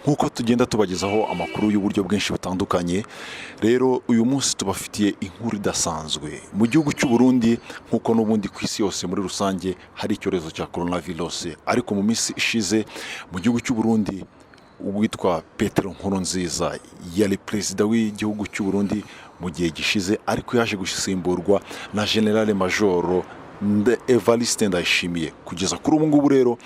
Nk'uko tugenda tubagezaho amakuru y'uburyo bwinshi butandukanye, rero uyu munsi tubafitiye inkuru idasanzwe mu gihugu cy'u Burundi. Nk'uko n'ubundi ku isi yose muri rusange hari icyorezo cya coronavirus, ariko mu minsi ishize mu gihugu cy'u Burundi uwitwa Petero Nkurunziza yari perezida w'igihugu cy'u Burundi mu gihe gishize, ariko yaje gusimburwa na General Majoro Evariste Ndayishimiye. Kugeza kuri ubu ngubu rero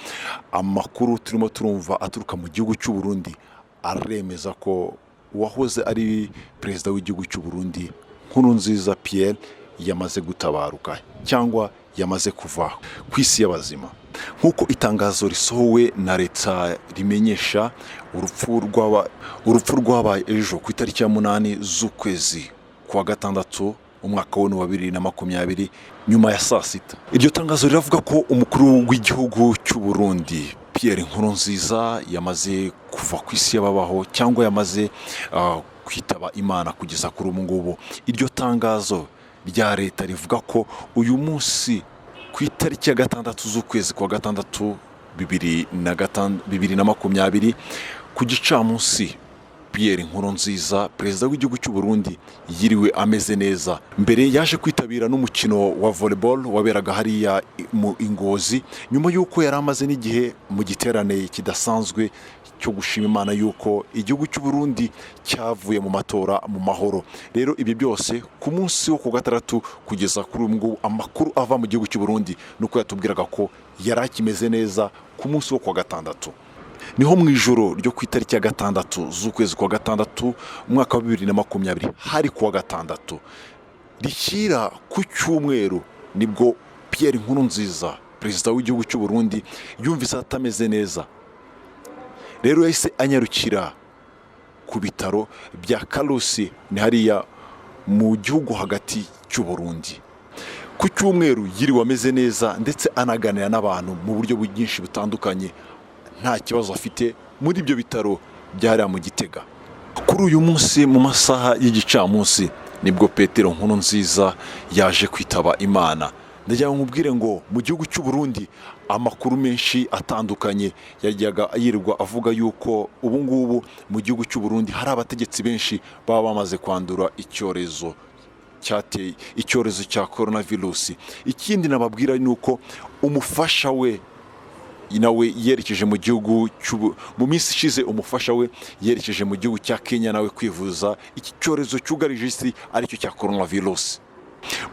amakuru turimo turumva aturuka mu gihugu cy'u Burundi aremeza ko uwahoze ari perezida w'igihugu cy'u Burundi Nkurunziza Pierre yamaze gutabaruka cyangwa yamaze kuva ku isi y'abazima, nk'uko itangazo risohowe na leta rimenyesha urupfu rwabaye ejo ku itariki ya 8 z'ukwezi kwa gatandatu umwaka wa 2020 nyuma ya saa sita. Iryo tangazo riravuga ko umukuru w'igihugu cy'u Burundi Pierre Nkurunziza yamaze kuva ku isi y'ababaho cyangwa yamaze kwitaba Imana. Kugeza kuri ubu ngubu iryo tangazo rya leta rivuga ko uyu munsi ku itariki ya 6 z'ukwezi kwa gatandatu 2020 ku gicamunsi, Pierre Nkurunziza perezida w'igihugu cy'u Burundi yiriwe ameze neza. Mbere yaje kwitabira n'umukino wa volleyball waberaga hariya mu Ingozi, nyuma y'uko yari amaze n'igihe mu giterane kidasanzwe cyo gushima Imana y'uko igihugu cy'u Burundi cyavuye mu matora mu mahoro. Rero ibi byose ku munsi wo ku gatandatu. Kugeza kuri ubu ngubu amakuru ava mu gihugu cy'u Burundi nuko yatubwiraga ko yari akimeze neza ku munsi wo ku wa gatandatu. Niho mu ijoro ryo ku itariki ya 6 z'ukwezi kwa gatandatu umwaka wa 2020, hari ku wa gatandatu rishyira ku cyumweru, nibwo Pierre Nkurunziza perezida w'igihugu cy'u Burundi yumvise atameze neza. Rero yahise anyarukira ku bitaro bya Karusi, ni hariya mu gihugu hagati cy'u Burundi. Ku cyumweru yiriwe ameze neza, ndetse anaganira n'abantu mu buryo bwinshi butandukanye, nta kibazo afite muri ibyo bitaro byahariya mu Gitega. Kuri uyu munsi mu masaha y'igicamunsi nibwo Petero Nkurunziza yaje kwitaba Imana. Ndagira ngo nkubwire ngo mu gihugu cy'u Burundi amakuru menshi atandukanye yajyaga yirirwa avuga yuko ubu ngubu mu gihugu cy'u Burundi hari abategetsi benshi baba bamaze kwandura icyorezo cyateye, icyorezo cya coronavirus. Ikindi nababwira ni uko umufasha we nawe yerekeje mu gihugu, mu minsi ishize umufasha we yerekeje mu gihugu cya Kenya nawe kwivuza iki cyorezo cyugarije isi, aricyo cya coronavirus.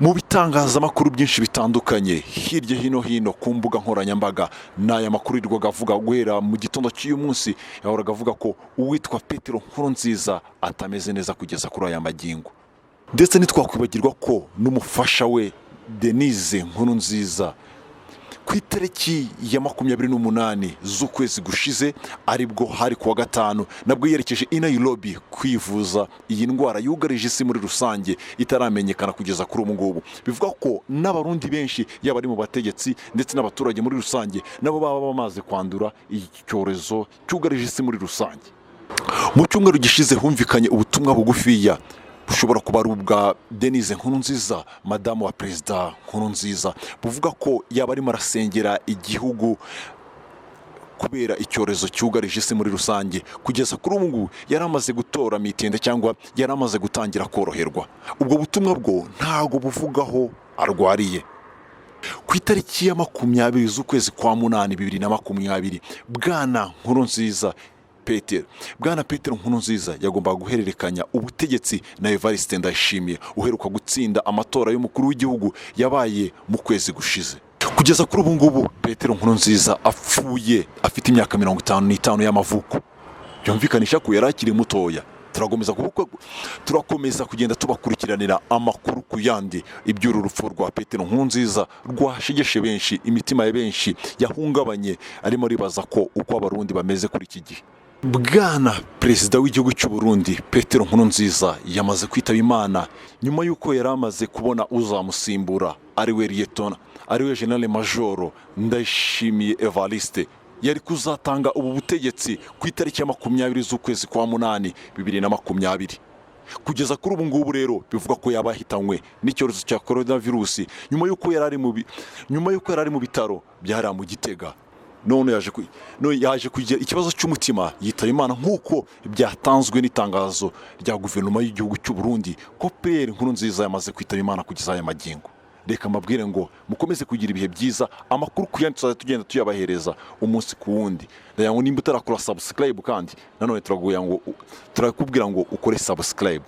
Mu bitangazamakuru byinshi bitandukanye hirya hino ku mbuga nkoranyambaga n'aya makuru yirirwaga avuga guhera mu gitondo cy'uyu munsi, yahoraga avuga ko uwitwa Petero Nkurunziza atameze neza kugeza kuri aya magingo. Ndetse ntitwakwibagirwa ko n'umufasha we Denise Nkurunziza ku itariki ya 28 z'ukwezi gushize, aribwo hari kuwa gatanu, nabwo yerekeje i Nairobi kwivuza iyi ndwara yugarije isi muri rusange itaramenyekana kugeza kuri ubu ngubu. Bivuga ko n'abarundi benshi, yaba ari mu bategetsi ndetse n'abaturage muri rusange, nabo baba bamaze kwandura iki cyorezo cyugarije isi muri rusange. Mu cyumweru gishize humvikanye ubutumwa bugufiya bushobora kuba ari ubwa Denise Nkurunziza, madamu wa perezida Nkurunziza, buvuga ko yaba arimo arasengera igihugu kubera icyorezo cyugarije isi muri rusange. Kugeza kuri ubu ngubu yari amaze gutora mitende cyangwa yari amaze gutangira koroherwa. Ubwo butumwa bwo ntago buvugaho arwariye. Ku itariki ya 20 z'ukwezi kwa munani 2020, bwana Nkurunziza Petero, bwana Petero Nkurunziza yagombaga guhererekanya ubutegetsi na Evariste Ndayishimiye uheruka gutsinda amatora y'umukuru w'igihugu yabaye mu kwezi gushize. Kugeza kuri ubu ngubu Petero Nkurunziza apfuye afite imyaka 55 y'amavuko, byumvikanisha ko yari akiri mutoya. Turakomeza kugenda tubakurikiranira amakuru ku yandi iby'uru rupfu rwa Petero Nkurunziza rwashegeshe benshi, imitima ya benshi yahungabanye, arimo aribaza ko uko abarundi bameze kuri iki gihe. Bwana perezida w'igihugu cy'u Burundi Petero Nkurunziza yamaze kwitaba Imana nyuma y'uko yari amaze kubona uzamusimbura, ariwe Liyetona, ariwe General Majoro Ndayishimiye Evariste, yari kuzatanga ubu butegetsi ku itariki ya 20 z'ukwezi kwa munani 2020. Kugeza kuri ubu ngubu rero bivuga ko yaba yahitanywe n'icyorezo cya coronavirus nyuma y'uko yari ari mu bitaro byahariya mu Gitega. None yaje kugira ikibazo cy'umutima, yitaba Imana, nk'uko byatanzwe n'itangazo rya guverinoma y'igihugu cy'u Burundi ko Pierre Nkurunziza yamaze kwitaba Imana kugeza aya magingo. Reka mbabwire ngo mukomeze kugira ibihe byiza. Amakuru ku yandi tuzajya tugenda tuyabahereza umunsi ku wundi. Ndagira ngo nimba utarakora subscribe, kandi nanone turaguya ngo turakubwira ngo ukore subscribe.